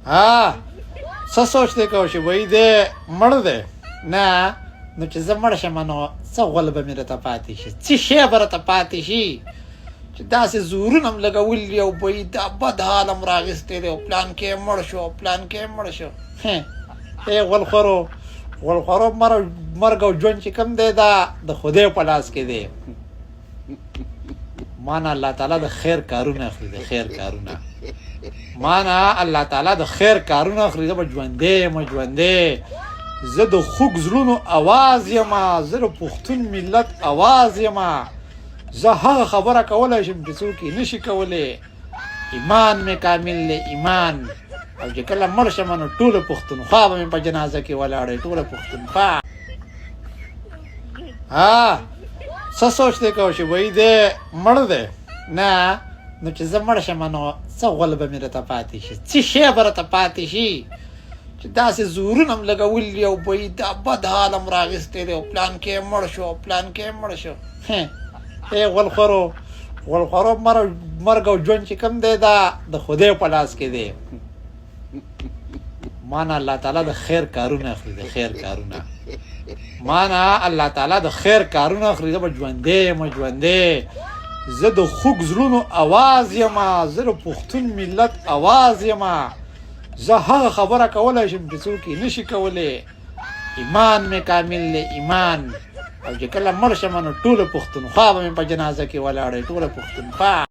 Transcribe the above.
ها، څه سوچ دی کوه چې وایي دی مړ دی؟ نه، نو چې زه مړ شم نو څه غول به مې راته پاتې شي؟ څه شی به راته پاتې شي چې داسې زورونه هم لګولي دي او وایي دا بد حال هم راغیستی دی او پلان کې مړ شو او پلان کې مړ شو. ای غولخورو، غولخورو، مرګ او ژوند چې کوم دی دا د خدای په لاس کې دی. مانا الله تعالی د خیر کارونه اخلي، د خیر کارونه. مانا الله تعالی د خیر کارونه اخلي. زه به ژوندی یم، ژوندی. زه د خوږ زړونو اواز یم، زه د پښتون ملت اواز یم. زه هغه خبره کولای شم چې څوک یې نشي کولی. ایمان مې کامل دی، ایمان. او چې کله مړ شم نو ټوله پښتونخوا به مې په جنازه کې ولاړه، ټوله پښتونخوا. ها، څه سوچ دی کوه چې وایي دی مړ دی؟ نه، نو چې زه مړ شم نو څه غول به مې راته پاتې شي؟ څه شی به راته پاتې شي چې داسې زورونه هم لګولي دي او وایي دا بد حال هم راغیستی دی او پلان کې مړ شو او پلان کې مړ شو. ای غولخورو، غولخورو، مرګ او ژوند چې کوم دی دا د خدای په لاس کې دی. مانا الله تعالی د خیر کارونه اخلي، د خیر کارونه. مانا الله تعالی د خیر کارونه اخلي. زه به ژوندی یم، ژوندی. زه د خوږ زړونو اواز یم، زه د پښتون ملت اواز یم. زه هغه خبره کولای شم چې څوک یې نشي کولی. ایمان مې کامل دی، ایمان. او چې کله مړ شم نو ټوله پښتونخوا به مې په جنازه کې ولاړه، ټوله پښتونخوا.